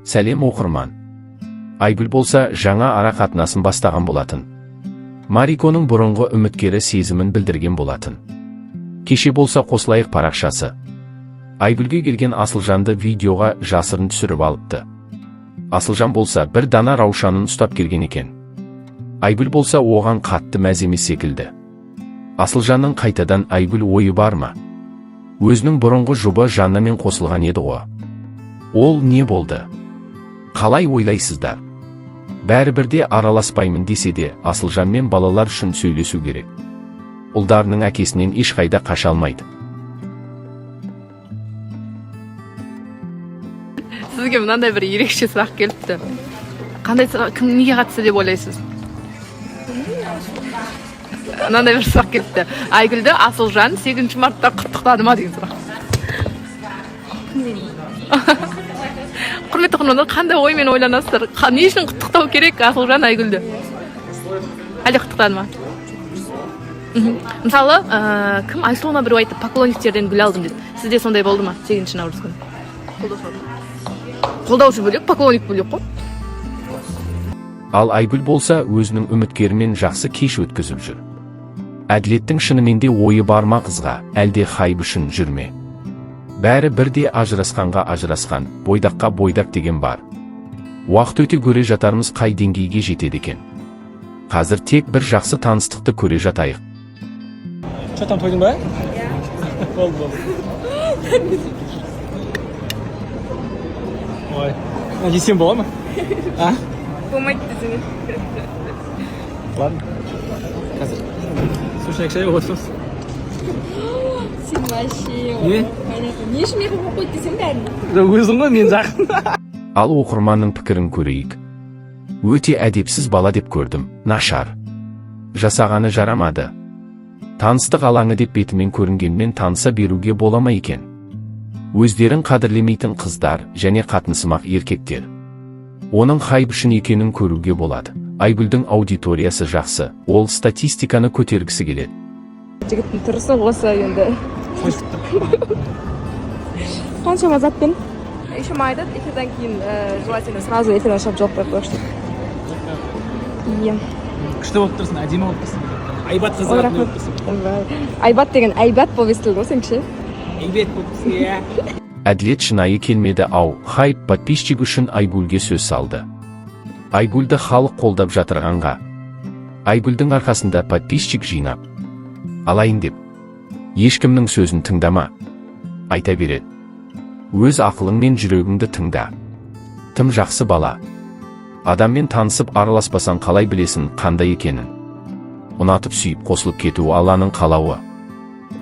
Сәлем, оқырман! Айгүл болса, жаңа ара қатынасын бастаған болатын. Мариконың бұрынғы үміткері сезімін білдірген болатын. Кеше болса, «Қосылайық» парақшасы Айгүлге келген Асылжанды видеоға жасырын түсіріп алыпты. Асылжан болса, бір дана раушанын ұстап келген екен. Айгүл болса, оған қатты мәз емес секілді. Асылжанның қайтадан Айгүл ойы бар ма? Өзінің бұрынғы жұбы Жаннамен қосылған еді ғой. Ол не болды? Қалай ойлайсыздар? Бәрібір де араласпаймын десе де, Асылжанмен балалар үшін сөйлесу керек. Ұлдарының әкесінен ешқайда қаша алмайды. Сізге мынандай бір ерекше сұрақ келіпті. Қандай сұрақ, кім, неге қатысты деп ойлайсыз? Мынандай бір сұрақ келіпті: Айгүлді Асылжан 8 мартта құттықтады ма деген сұрақ. Құрметті оқырмандар, қандай оймен ойланасыздар? Не үшін құттықтау керек Асылжан Айгүлді? Әлде құттықтады ма? Мысалы, кім, Айсұлу ма, біреу айтты, поклонниктерден гүл алдым деді. Сізде сондай болды ма 8 наурыз күні? Қолдаушы бөлек, поклонник бөлек қой. Ал Айгүл болса, өзінің үміткерімен жақсы кеш өткізіп жүр. Әділеттің шынымен де ойы бар ма қызға, әлде хайп үшін жүр ме? Бәрі бірде, ажырасқанға ажырасқан, бойдаққа бойдақ деген бар. Уақыт өте көре жатармыз, қай деңгейге жетеді екен. Қазір тек бір жақсы таныстықты көре жатайық. Че там, тойдың ба? Иә. Болды, болды. Ой, мына жесем бола ма? А? Болмайды десең. Ладно. Қазір. Сушняк шай отырмыз. Сен вообще. Не? Понятно. Не үшін мені қойып қойды десең бәрін. Жоқ, өзің ғой, мен жақын. Ал оқырманның пікірін көрейік. Өте әдепсіз бала деп көрдім, нашар. Жасағаны жарамады. Таныстық алаңы деп бетімен көрінгенмен, таныса беруге бола ма екен? Өздерін қадірлемейтін қыздар және қатынсымақ еркектер. Оның хайп үшін екенін көруге болады. Айгүлдің аудиториясы жақсы, ол статистиканы көтергісі келеді. Жігіттің тұрысы осы енді. Қаншама затпен. Еще маған айтады, эфирдан кейін желательно сразу эфирден шығып жауап қойып қойшы деп. Иә. Күшті болып тұрсың, әдемі болып тұрсың. Айбат Ой, қызы рахмет. болып тұрсың. Ойбай. Айбат деген әйбат болып естілді ғой сенікі ше. Әйбет болып тұрсың, иә. Әділет шынайы келмеді ау, хайп, подписчик үшін Айгүлге сөз салды. Айгүлді халық қолдап жатырғанға. Айгүлдің арқасында подписчик жинап алайын деп. Ешкімнің сөзін тыңдама. Айта береді. Өз ақылың мен жүрегіңді тыңда. Тым жақсы бала. Адаммен танысып араласпасаң, қалай білесің қандай екенін? Ұнатып, сүйіп, қосылып кету Алланың қалауы.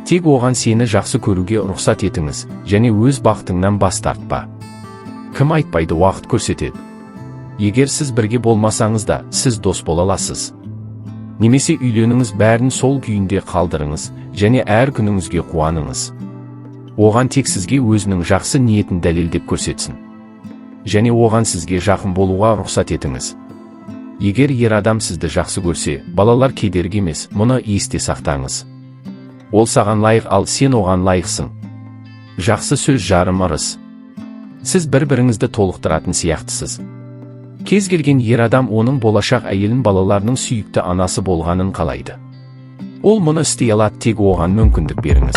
Тек оған сені жақсы көруге рұқсат етіңіз және өз бақытыңнан бас тартпа. Кім айтпайды, уақыт көрсетеді. Егер сіз бірге болмасаңыз да, сіз дос бола аласыз. Немесе үйленіңіз, бәрін сол күйінде қалдырыңыз және әр күніңізге қуаныңыз. Оған тек сізге өзінің жақсы ниетін дәлелдеп көрсетсін. Және оған сізге жақын болуға рұқсат етіңіз. Егер ер адам сізді жақсы көрсе, балалар кедергі емес, мұны есте сақтаңыз. Ол саған лайық, ал сен оған лайықсың. Жақсы сөз жарым ырыс. Сіз бір-біріңізді толықтыратын сияқтысыз. Кез келген ер адам оның болашақ әйелін балаларының сүйікті анасы болғанын қалайды. Ол мұны істей алады, тек оған мүмкіндік беріңіз.